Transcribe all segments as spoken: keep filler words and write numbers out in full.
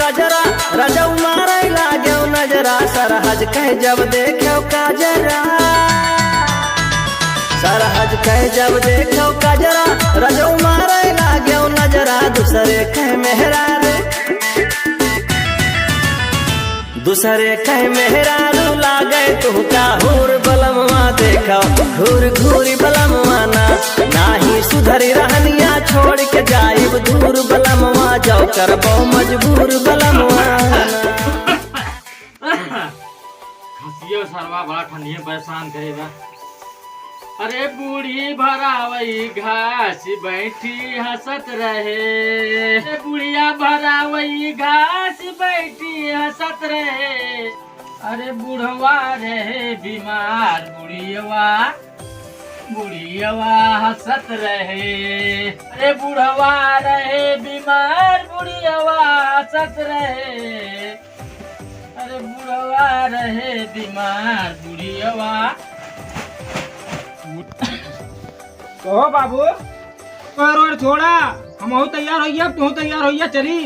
नजरा, रजऊ मारे लागेउ नजरा, सरहज कह जब देखेउ काजरा। सरहज कह जब देखेउ काजरा, रजऊ मारे लागेउ नजरा, दूसरे कह मेहरारू। दूसरे कह मेहरारू लागे तुहका हूर बलमवा देखा, घूर घूर बलमवा ना, नाही सुधरी रहनिया छोड़ के जाइब दूर बलमवा, जाओ करबो मजबूर बलमवा ना। खसियो सरवा बड़ा ठंडिये परेशान करे बा। अरे बूढ़ी भरावई घास बैठी हंसत रहे, अरे बुढ़िया भरावई घास बैठी हंसत रहे, अरे बुढ़वा रहे बीमार बुढ़ियवा, बुढ़ियवा हंसत रहे, अरे बुढ़वा रहे बीमार बुढ़ियवा हंसत रहे। अरे बुढ़वा रहे बीमार बुढ़ियवा। कहो बाबू, और, और थोड़ा, हमहू तैयार होइए, अब तू तैयार होइए, चली।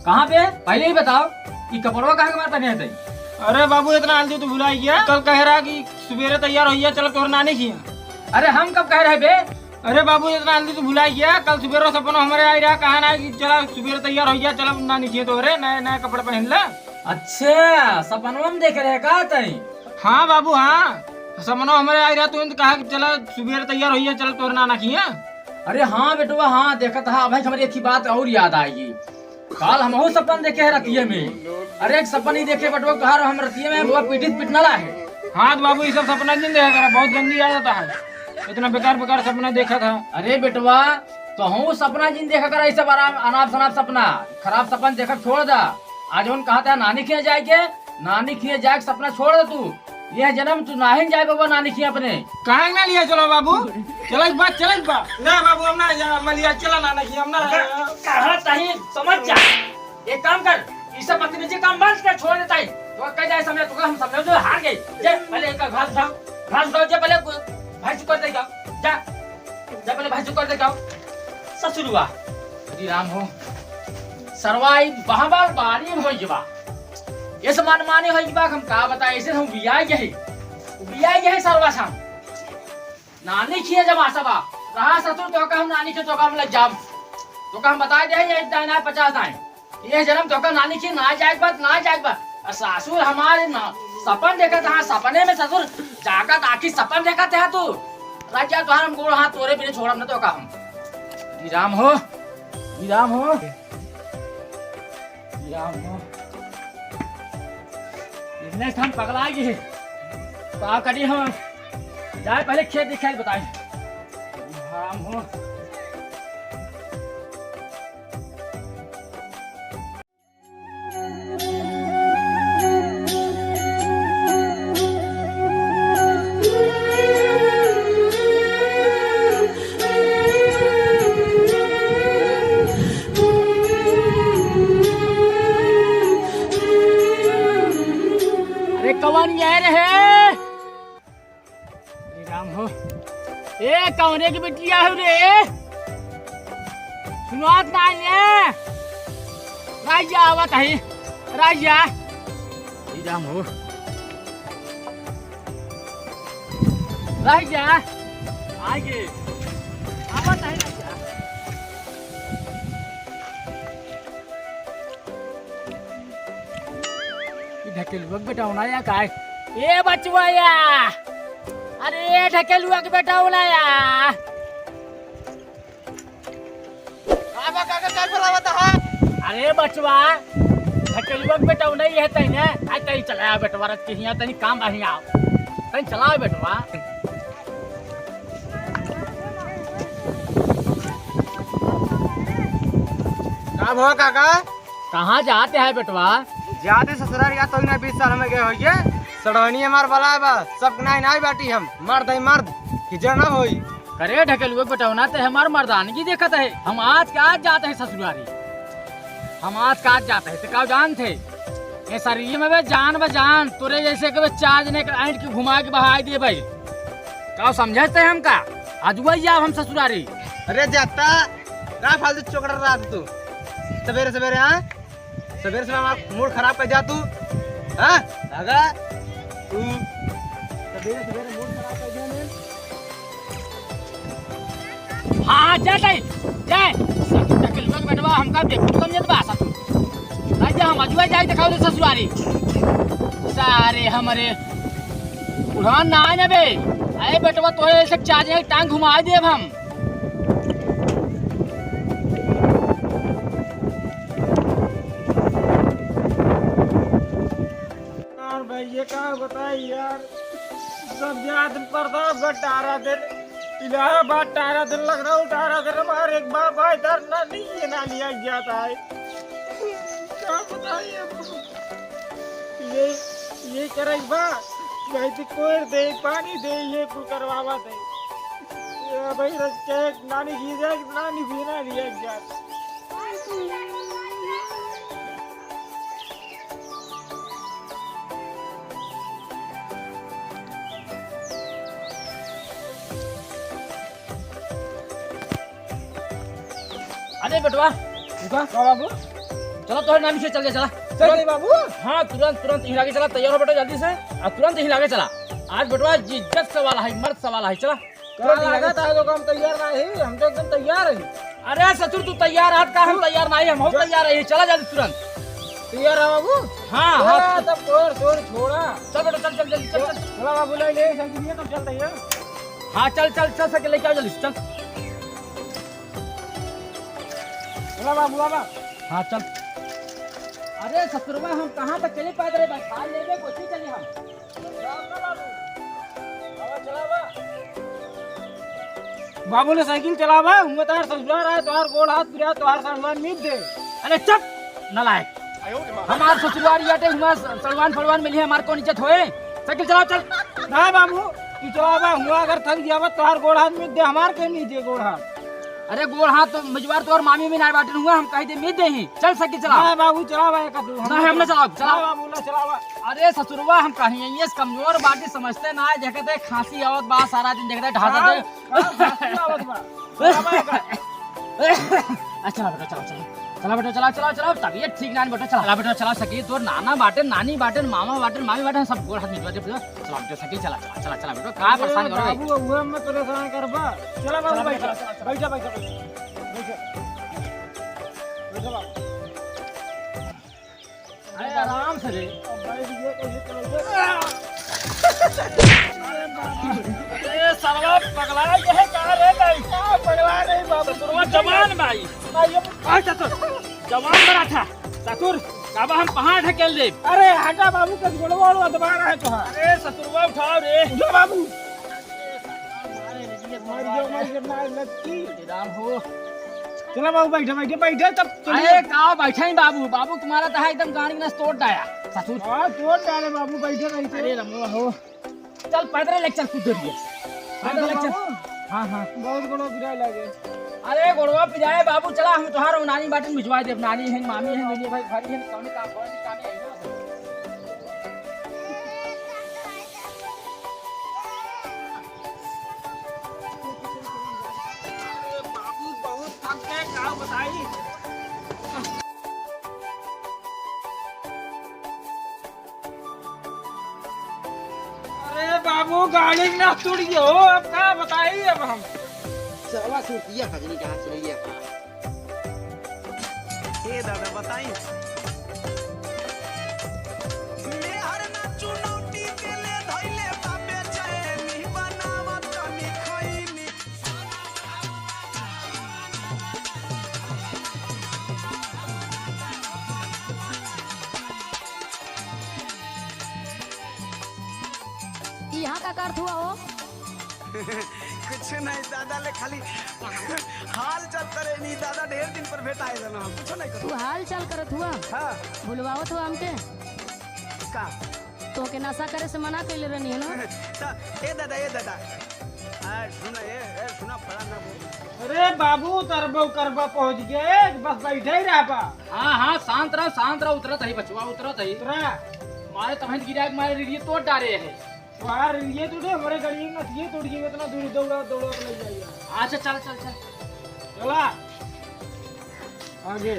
कहाँ पे? पहले ही बताओ, ई कपड़वा काहे के मारे पहने हते? अरे बाबू, इतना जल्दी तू भुलाई गया? कल कह रहा कि सुबेरे तैयार होइए, चलो तोर नानी किहाँ। अरे हम कब कह रहे बे? अरे बाबू, इतना जल्दी तू भुलाई गया? कल सुबेरे सपनो हमरे आई रहा, कहा ना कि चला सुबेरे तैयार होइए, चला नानी किहाँ तोरे, नए नए कपड़े पहन ले। अच्छा, सपनवा में देखे रहे का तई? हाँ बाबू, हाँ, सपनो हमरे आई रहा, तू कहा कि चला सुबेरे तैयार होइए, चला तोर नाना किहाँ। अरे हाँ बेटवा, हाँ, देखत हा, अबहीं हमरे एक ही बात और याद आइगी। काल हमहू सपन देखे है रतिये में। अरे एक सपन ही देखे बेटवा, कहा रहो हम रतिये में, बुआ पीटित पिटनला है। हाँ तो बाबू, ये सब सपना जिन देखा करा, बहुत गंदी आदत है। इतना बेकार बेकार सपना देखा था। अरे बेटवा, तोहू सपना जिन देखा करा, ये सब आराम, अनाप शनाप सपना, खराब सपन देखा छोड़ दा। आज उन कहा था नानी के जाए के, नानी किहाँ जाए के सपना छोड़ दे तू। यह जन्म तू नाहीं जाए बाबा नानी किहाँ अपने। कहाँ ना लिया चलो बाबू? चलो एक बार, चलो एक बार। ना बाबू, हम ना जा, हम लिया चला नानी किहाँ, हम ना। कहा तही समझ जा। एक काम कर, ई सब बदतमीजी काम बंद कर, छोड़ देता है। तो कह जाए समझ, तो हम समझ जो हार गए। जे पहले एक घास उठाओ, घास उठाओ, जे पहले भैंस कर देगा। जा, जा पहले भैंस कर देगा। ससुरुआ, हरी राम हो। सरवाई बहबाल बारी में होई बा। इस मनमानी होई बा, हम का बताई, ऐसे हम बियाई गए, बियाई गए सरवा साम। नानी किहाँ जमा सबा, रहा ससुर तो का हम नानी के तो का हम ले जाम। तो का हम बताई दे, ये दाई ना पचास दाई। ये जन्म तो का नानी किहाँ ना जाए बात, ना जाए बात। और ससुर हमारे ना, सपन देखा था, सपने में ससुर जागत आखी सपन देखा था तू। राजा तो हम गोड़ हाथ तोरे बिना छोड़म ना तो का हम। हरी राम हो, हरी राम हो। राम हो। इतने से हम पगला गए। का करी हम? जाए पहले खेत दिखाई बताई। राम हो। अरे कवन ये रहे? अरे राम हो। ए, कौने की बिटिया हो रे? सुनात ना है। राजा आवत है। राजा। अरे राम हो। राजा। आगे। आवत है राजा। ई ढकेलुआ के बेटौना या काय? ए बचवा या, अरे ढकेलुआ के बेटौना या। का बा काका, काय बोलावत हा? अरे बचवा, ढकेलुआ के बेटौना ही है तैने। आ तई चला आ बेटवा, रख के हियां तनी काम बा हियां। तनी चला आ बेटवा। का भवा काका? कहाँ जाते है बेटवा? जाते ससुरारी, या तो ना बीस साल हमें गए होइए। सड़हनी हमार बला बा, सब नाई नाई बाटी हम, मर्द है मर्द, हिजड़ा ना होई। करे ढकेलुआ बेटौना, ते हमार मर्दानगी देखत है। हम आज के आज जाते हैं ससुरारी, हम आज के आज जाते हैं। ते का जानते है, ये शरीर में बे जान बे जान, तोरे जैसे के बे चार जने के ऐंठ के घुमा के बहाई दे भाई। का समझते हैं हमका? आज वही जाब हम ससुरारी। अरे जाता, का फालतू चोकड़ रहा तू सवेरे सवेरे, हाँ? सबेरे से हमार मूड खराब कर जा तू, हाँ? भागा तू, सबेरे सबेरे मूड खराब कर दिया ने। हाँ, हाँ, जा, जा, जा। ससुर तक लोग बेटवा हमका बेवकूफ समझत बा, ससुर। ना जा, हम अजुआ जाई देखाओ तो ससुरारी। सारे हमरे बुढ़ान ना आए ना बे। अरे बेटवा, तोहे ऐसे चार्ज टांग घुमा देब हम। यार भाई, ये का बताई यार, सब जात प्रतापगढ़ टारा दिन, इलाहाबाद टारा दिन, लखनऊ टारा दिन, हमारे एक बाप भाई धरना नहीं ये ना लिया जाता है। का बताई अब? ये, ये करे बा, भाई तो कोयर दे, पानी दे, ये कुल करवावा दे। ये भाई रस के नानी की जाए, नानी भी ना लिया जाता। अरे बेटवा, रुका। का बाबू? चला, तोहरे नानी से चल जा, चला। चल गई बाबू। हाँ, तुरंत, तुरंत यहीं लागे चला, तैयार हो बेटा जल्दी से, और तुरंत यहीं लागे चला। आज बेटवा इज्जत सवाल है, मर्द सवाल है, चला। का लागत है तो हम तैयार ना ही, हम तो एकदम तैयार है। अरे ससुर, तू तैयार है का? हम तैयार ना ही, हम हो तैयार है। चला जल्दी तुरंत। तैयार है बाबू? हाँ, हाँ। हाँ, तब तोर शोर छोड़ा। चल बेटा, चल, चल, जल्दी चल, चल। चला बाबू, ले ले साइकिल, ये तो चल तैयार। हाँ, चल, चल, चल, साइकिल लेके आओ जल्दी से, चल। चला बाबू, बाबा। हाँ, चल। अरे ससुरवा, हम कहाँ तक चली पैदल भाई? पाल लेबे, कोची चली हम? बाबू ने साइकिल चलावा, हुआ तोहार ससुरार है, तोहार गोड़ हाथ पिरा, तोहार सामान मीत दे। अरे चुप, नालायक। हमार ससुरार याटे, हुआ स-, सलवान फलवान मिली है, हमार कौन इज्जत होए? साइकिल चलाओ, चल। ना बाबू, तू चलावा, हुआ अगर थक जावा, तोहार गोड़ हाथ मीत दे, हमार के मीत दे गोड़ हाथ। अरे गोड़ हाथ तो मिजवार तोर मामी में ना बाटन हुआ, हम कही दे मीत दे ही। चल साइकिल चला। ना बाबू, चलावा एक तू, हम ना, हम ना चलावा, चलावा। ना बाबू, ना चलावा। अरे ससुरवा, हम कहीं ये कमजोर बाटी समझते ना है, देखते खांसी आवत बा, सारा दिन देखते ढांसा हाँ, दे। हाँ, खांसी आवत बा। चलावा एक। अच्छा बेटा, चला, चला। चला बेटा, चला, चला, चला, तबीयत ठीक ना है बेटा, चला। चला बेटा, चला, सकी, तोर नाना बाटे, नानी बाटे, मामा बाटे, मामी बाटे, सब गोड़ हाथ मिजवा दे बेटा। चला बेटा, सकी, चला, चला, चला, चला बेटा, का अरे परेशान करो? बाबू, वो हमें परेशान करबा। चला बाबू, चला बैठ, बेटा, चला, चला। बैठ, बैठ, बैठ। बैठ, बैठ बाबू। अरे आराम से रे। अब बैठ गया, कैसे चलोगे? अरे बाप रे। ए, सरवा पगला गया है का रे भाई? का पगला रहे बाबू? सरवा जवान भाई। भाई, ये भाई ससुर, जवान बड़ा था। ससुर, काबा हम पहाड़ ढकेल दे। अरे हटा बाबू, कस गोड़वा वोड़वा दबा रहा है तोहार। अरे ससुरवा उठाओ रे। उठा बाबू। मार गया, मार गया, मार लगी। राम हो। चला बाबू, बैठे, बैठे, बैठे, तब चलिए। अरे, का बैठे ही बाबू? बाबू, तुम्हारा तो है एकदम गाड़ी में तोड़ डाया, ससुर। हाँ, तोड़ डाले बाबू, बैठे, बैठे। अरे, रमुआ हो। चल, पैदल ले चल, कुछ देर ये। पैदल ले चल। बाबू, हाँ, हाँ। बहुत बड़ा गिरा लगे। अरे, गोड़वा पिराए बाबू, चला, हम तोहार नानी बाटन भिजवा दे, नानी है, मामी है, दुनिया भाई, भाई है, कौन काम, कौन काम है? अरे बाबू, बहुत थक गए, का बताई? अरे बाबू, गाड़ी ना टूट गई हो, अब का बताई अब हम? चला सुतिया हजनी कहाँ चली गया? ए दादा, बताई। मेहर ना चुनौटी देले धैले बा बेचैनी, बनावत तनी खैनी। यहाँ का करत हुआ हो? कुछ नहीं दादा, ले खाली हाल चाल करे नहीं दादा, ढेर दिन पर भेंटाए रहना हम, कुछ नहीं तू करो। हाल चाल करत हुआ? हाँ। भुलवावत हुआ हमके? का? तोके नशा करे से मना कइले रहनी है ना? त, ए दादा, ए दादा, आ, सुना, ए, ए, सुना, फलाना बोल। अरे बाबू, तरबो करबा पहुंच गए, बस बैठे ही रहबा। हाँ, हाँ, शांत रहो, शांत रहो, उतरत ही बचवा, उतरत ही। उतरा। मारे तबहिन गिरा के मारे रीढ़िए तोड़ डारे है। तोहार रीढ़िए टूटे, हमरे गड़िए नथिए टूट गई, इतना दूर दौड़ा, दौड़ा के ले जाइए। अच्छा, चल, चल, चल। चला। आगे।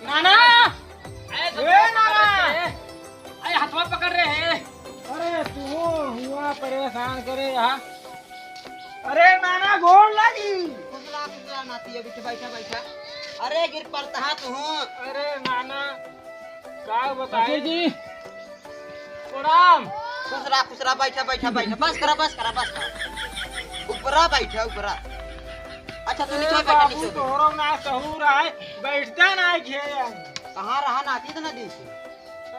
नाना! ए नाना! अरे हथवा पकड़ रहे हैं। अरे तू हुआ परेशान करे यहाँ। अरे नाना गोड़ लागी। खुसरा खुसरा नाती है, बैठा बैठा बैठा। अरे गिर पड़ता है तू। अरे नाना का बताई जी। प्रणाम। खुसरा खुसरा बैठा बैठा बैठा। बस करा बस करा बस करा। ऊपरा बैठा ऊपरा। अच्छा तू नीचे बैठा बाबू, नीचे। तोहरो ना सहूर आए, बैठता ना है घेर। कहाँ रहा नाती इतना दिन से?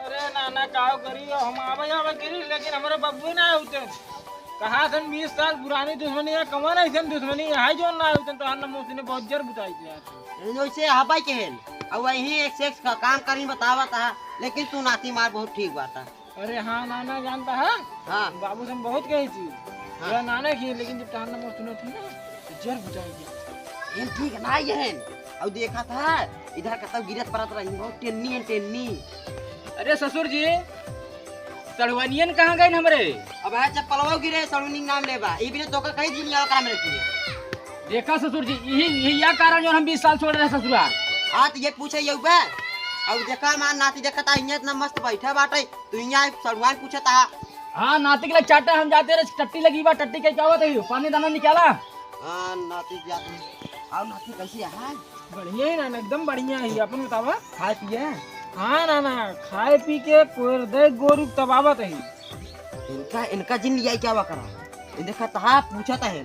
अरे नाना, काव करी, हम आवे आवे करी, लेकिन हमरे बबुए ना आउते। कहा थन बीस साल पुरानी दुश्मनी है, कवन ऐसन दुश्मनी है, हाय जोन ना आउते, तो हन्ना मौसी ने बहुत जर बुताई दिया। वैसे हबाई के हेल, अब वही एक सेक्स का काम करी बतावा था, लेकिन तू नाती मार बहुत ठीक बात है। अरे हाँ नाना, जानता है? हाँ। बाबू से हम बहुत कही थी। हाँ। मेरा नाना की, लेकिन जब तहार नंबर सुना थी ना, तो जर बुझाई गया। ये ठीक ना ये है। और देखा था, इधर कतौ गिरत परत रही, बहुत टेन्नी है, टेन्नी। अरे ससुर जी, सड़ुआनियन कहाँ गए हमरे? अब है चप्पलवा गिरे, सड़ुनी नाम लेबा। ई बिना धोखा कहीं दुनिया काम रखी है। देखा ससुर जी, यही, यही या कारण जो हम बीस साल छोड़ रहे ससुराल। हाँ, तो ये पूछे ये बे। अब देखा हमार नाती देखा था, इतना मस्त बैठा बाटे। तू यहाँ सड़ुआन पूछत हा। हाँ, नाती के लिए चाटा हम जाते रहे, टट्टी लगी बा, टट्टी के क्या होता है? पानी दाना निकाला। हाँ, नाती जाते हैं। और नाती कैसी है? बढ़िया ही ना, एकदम बढ़िया ही। अपन बतावा। खाए पिए? हाँ ना ना, खाए पी के कोर दे गोरू तबावत है। इनका, इनका जिन लिया क्या हुआ करा? ये देखा तहा पूछा था है।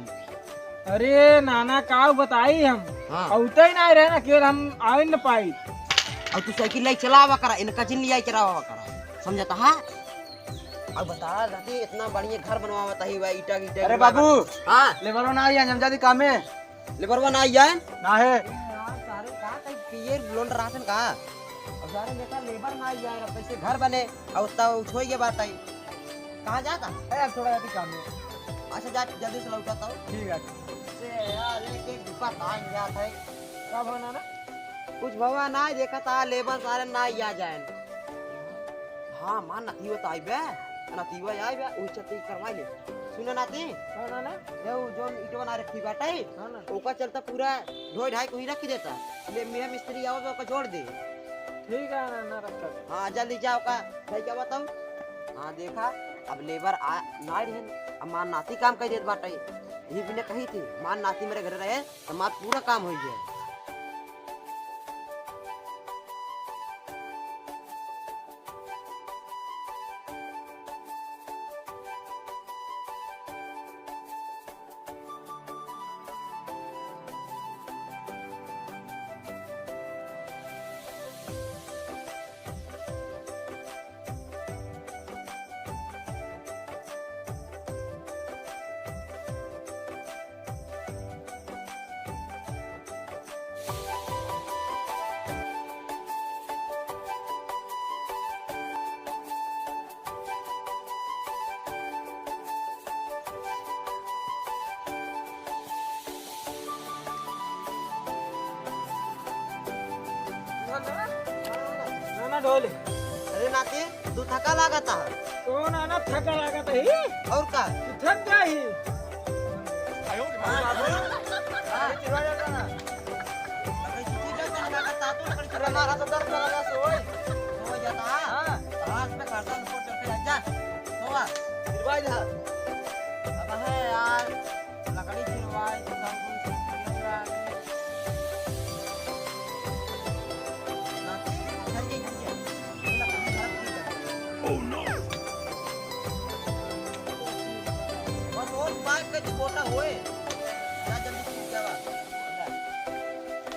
अरे नाना, का बताई हम? हाँ। औते ही ना रहे ना, केवल हम आवे न पाई। और तू साइकिल लाई चलावा करा, इनका जिन लिया चलावा करा, समझता है? अब बता रहती, इतना बढ़िया घर बनवावत ही, वह ईटा ईटा अरे गिरवा बाबू, हाँ। लेबरवा ना आई, हम जाती काम में। लेबरवा ना आई है? ना है। यार, सारे का कहीं पिए लोन रहतन का? अब सारे देखा लेबर ना आई यार, अब कैसे घर बने? और उतना उछोई के बात आई। कहाँ जाता? ए, अब थोड़ा जाती काम में। अच्छा, जा, जल्दी से लौटा तो। ठीक है। से यार, एक, एक रुपया कहाँ गया था? का भवा ना? कुछ भवा ना, देखा था, लेबर सारे ना आ जाए। हाँ, माँ, नतीवा तो आई बे। नतीवा आई बे, वही चलते ही करवा ले। सुना नाती? हाँ, ना, ना। ये वो जोन ईटवा ना रखी बाटे, हाँ, ना। ओका चलता पूरा ढोई ढाई को ही रख देता। ले, मेरा मिस्त्री आओ तो ओका जोड़ दे। ठीक है, ना, ना, रखता। हाँ, जल्दी जाओ का। भाई, क्या बताऊँ? हाँ, देखा, अब लेबर आ, ना रहन, अब मार नाती काम कर देत बाटे। यही बिना कही थी, मार नाती मेरे घर रहे, तो मार पूरा काम हो गया। ना, ना, ढोल। अरे नाती, तू थका लागत है। कौन आना थका लागत है? और का? तू थक गया ही। हाँ। अरे हमारा तो दर्द लगा से ओए। हो जाता है। हाँ। रात में खाता ऊपर चढ़ के जा। सोवा। गिरवा जा। अब है यार, लकड़ी चिरवाए, तो सब कुछ चिरवाए। ना, घर के, घर के। Oh no! बस और बाइक का जो गोटा होए, जा जल्दी पी जावा।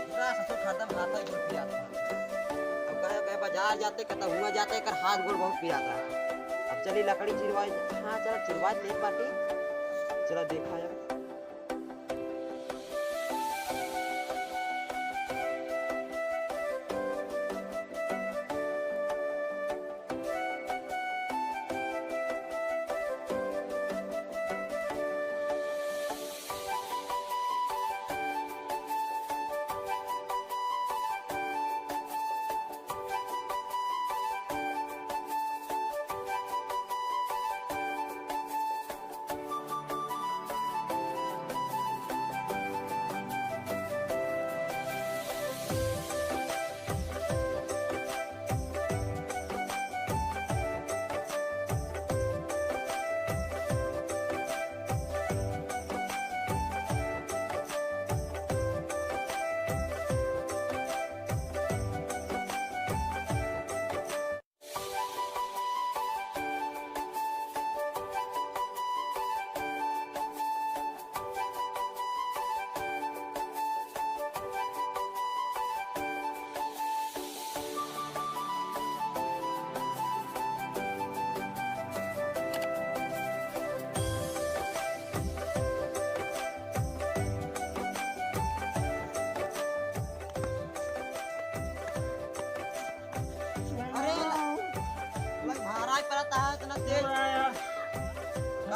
पूरा ससुर खादम खाता ही गोट पिया था। अब कहे, कहे बाजार जाते, कहता हुआ जाते, कर हाथ गोड़ बहुत पिराता है। अब चली लकड़ी चिरवाई, हाँ, चला चिरवा ले एक बाटी, चला देखा यार।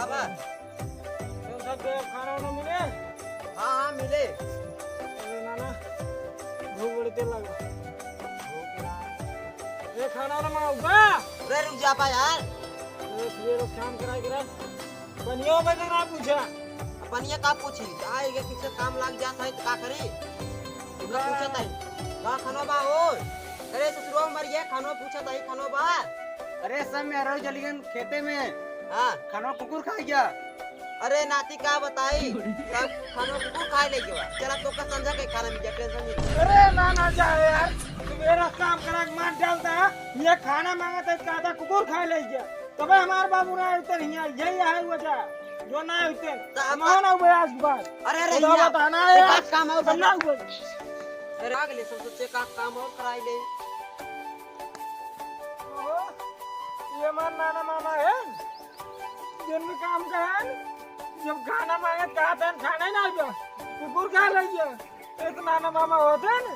अब तो सब खाना वाना मिले? हाँ, हाँ, मिले। अरे नाना, भूख बड़ी तेज लगा। भूख लगा। ए, खाना वाना मंगाऊंगा। अरे रुक जा बा यार। अरे सुबह लोग काम करा के रख। पनिया में तो ना पूछा। पनिया का पूछी? आ, ये पीछे काम लाग जात है तो का करी? इतना पूछत है। का खानो बा हो? अरे ससुरो मर गया, खानो पूछत है, खानो बा? अरे सब मेहरारू चली गन खेते में। हाँ। खानो कुकुर खा गया। अरे नाती का बताई, सब खानो कुकुर खाए ले गया। चला तो का समझा के खाना मिल जाए, टेंशन नहीं। अरे ना ना जा यार, तू मेरा काम करा के मार डालता है। ये खाना मांगत है, कहता कुकुर खाए ले गया। तबे हमार बाबू ना उतर हिया, यही है वजह, जो ना उतर। तो हम अब ना हुए आज के बाद। अरे, अरे, खुदा हिया, बताना है एक यार। आज काम और हम ना हुए। अरे, आग ले, सब सोचे का काम और कराई ले। ओहो, ये हमार नाना मामा है, जिनमें काम करा है। जब खाना मांगे, कहा था, खाना ही ना आइबा, कुकुर खा लइया। एक नाना मामा होते हैं ना,